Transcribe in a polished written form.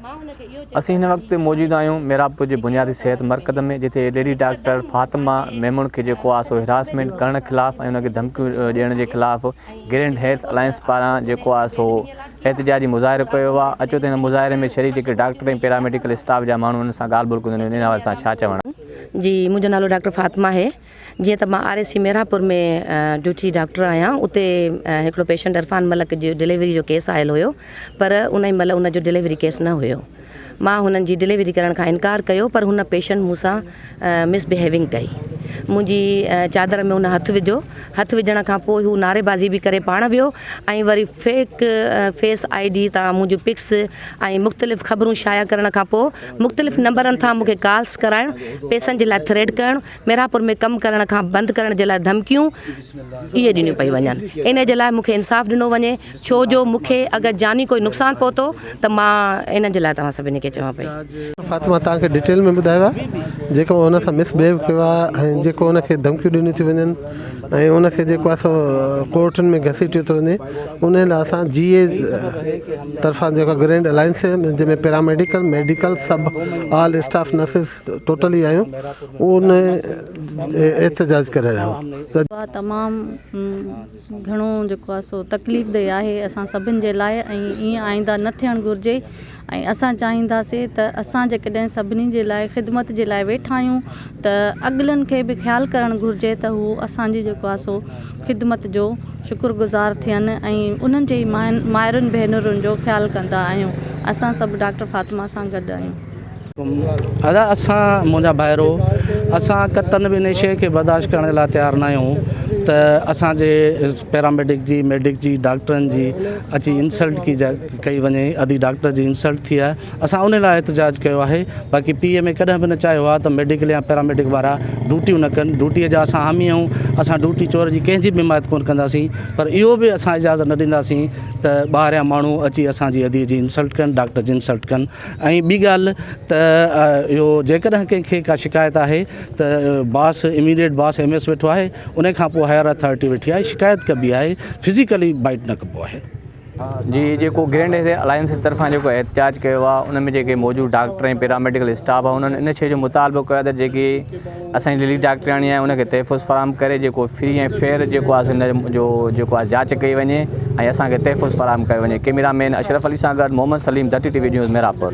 اسين هن وقت موجود آهيون ميرابپور جي بنيادي صحت مرڪز ۾ جتي ليڊي ڊاڪٽر فاطمه ميمڻ کي جيڪو آهي سو هراسمينٽ ڪرڻ خلاف ۽ ان کي ڌمڪيون ڏيڻ جي خلاف گرينڊ هيلٿ الائنس پاران جيڪو آهي سو احتجاجي مظاهرو ڪيو ويو آهي اچو ته هن مظاهري ۾ شريڪ جيڪي ڊاڪٽر ۽ پيراميڊيڪل اسٽاف جا ماڻهو انهن سان ڳالهه ٻولهه ڪندي ان حوالي سان ڇا چوڻ جي منهنجو نالو ڊاڪٽر فاطمه آهي جيئن ته مان R A C Mehrabpur ۾ duty doctor آهيان اتي هڪڙو پيشنٽ عرفان ملڪ جو ڊليوري جو ڪيس آيل هيو پر ان مهل ان جو ڊليوري ڪيس نه هيو مان هنن جي ڊليوري ڪرڻ کان انڪار ڪيو پر هن پيشنٽ مون سان مس بهيونگ ڪئي منهنجي چادر ۾ هن هٿ وڌو هٿ وجهڻ کان پوء هو نعري بازي به ڪري پاڻ ويو ۽ وري فيڪ فيس I D تان منهنجون پڪس ۽ مختلف خبرون شايع ڪرڻ کان پوء مختلف نمبرن تان مون کي ڪالس ڪرائڻ پيسن جي لاء ٿريٽ ڪرڻ ميرانپور ۾ ڪم ڪرڻ کان بند ڪرڻ جي لاء ڌمڪيون اهي ڏنيون پيون وڃن انهي جي لاء مون کي انصاف ڏنو وڃي ڇو جو مون کي اگر جاني ڪوئي نقصان پهتو ته مان انهن جي لاء توهان سڀني کي چوان پئي. فاطمه توهان کي ڊيٽيل ۾ ٻڌايو آهي جيڪو ان سان مس بهيو ڪيو آهي ۽ جيڪو ان کي ڌمڪيون ڏنيون ٿيون وڃن ۽ ان کي جيڪو آهي سو ڪورٽن ۾ گهسيٽيو ٿو وڃي ان لاء اسان جي اي طرفان جيڪو گرينڊ الائنس جنهن ۾ پيراميڊيڪل ميڊيڪل سڀ آل اسٽاف نرسز ٽوٽلي آهيون ان احتجاج ڪري رهيا آهيون ته. اها تمام گهڻو جيڪو آهي سو تڪليف ده آهي اسان سڀن جي لاء ۽ ائين آئنده نه ٿيڻ گهرجي ۽ اسان چاهينداسي ته اسان جيڪڏهن سڀني جي لاء خدمت جي لاء ويٺا آهيون ته اڳلن کي به خيال ڪرڻ گهرجي ته هو اسان جي جيڪو آهي سو خدمت جو شڪر گذار ٿين ۽ انهن جي ئي مائرن ڀينرن جو خيال ڪندا آهيون اسان سڀ ڊاڪٽر فاطمه سان گڏ آهيون. ادا اسان منهنجا ڀائرو اسان قطعن به انهي شيء کي برداشت ڪرڻ لاء تيار نه آهيون ته اسان جي پيراميڊڪ جي ميڊڪ جي ڊاڪٽرن جي اچي انسلٽ ڪي جا ڪئي وڃي ادي ڊاڪٽر جي انسلٽ ٿي آهي اسان انهي لاء احتجاج ڪيو آهي باقي پي ايم اي ڪڏهن به نه چاهيو آهي ته ميڊيڪل يا پيراميڊڪ وارا ڊيوٽيون نه ڪن ڊيوٽي جا اسان حامي آهيون اسان ڊيوٽي چور جي ڪنهن جي به حمايت ڪونه ڪنداسين پر اهو به اسان اجازت نه ڏينداسين ته ٻاهريان ماڻهو اچي اسان جي ادي جي انسلٽ ڪن ڊاڪٽر جي انسلٽ ڪن ۽ ٻي ڳالهه ته اهو جيڪڏهن ڪنهن کي ڪا شڪايت آهي ته باس اميڊيٽ باس ايم ايس ويٺو آهي ان کان پوء هائر اٿارٽي ويٺي آهي شڪايت ڪبي آهي فزيڪلي بائيٽ نه ڪبو آهي. جي جيڪو گرينڊ الائنس جي طرفان جيڪو احتجاج ڪيو آهي ان ۾ جيڪي موجود ڊاڪٽر ۽ پيراميڊيڪل اسٽاف آهي انهن ان شيء جو مطالبو ڪيو آهي ته جيڪي اسان جي ليڊي ڊاڪٽرياڻي آهي ان کي تحفظ فراهم ڪري جيڪو فري ۽ فيئر جيڪو آهي ان جو جيڪو آهي جاچ ڪئي وڃي ۽ اسان کي تحفظ فراهم ڪيو وڃي ڪيميرا مين اشرف علي سان گڏ Muhammad Saleem Dhatti T V news Mehrabpur.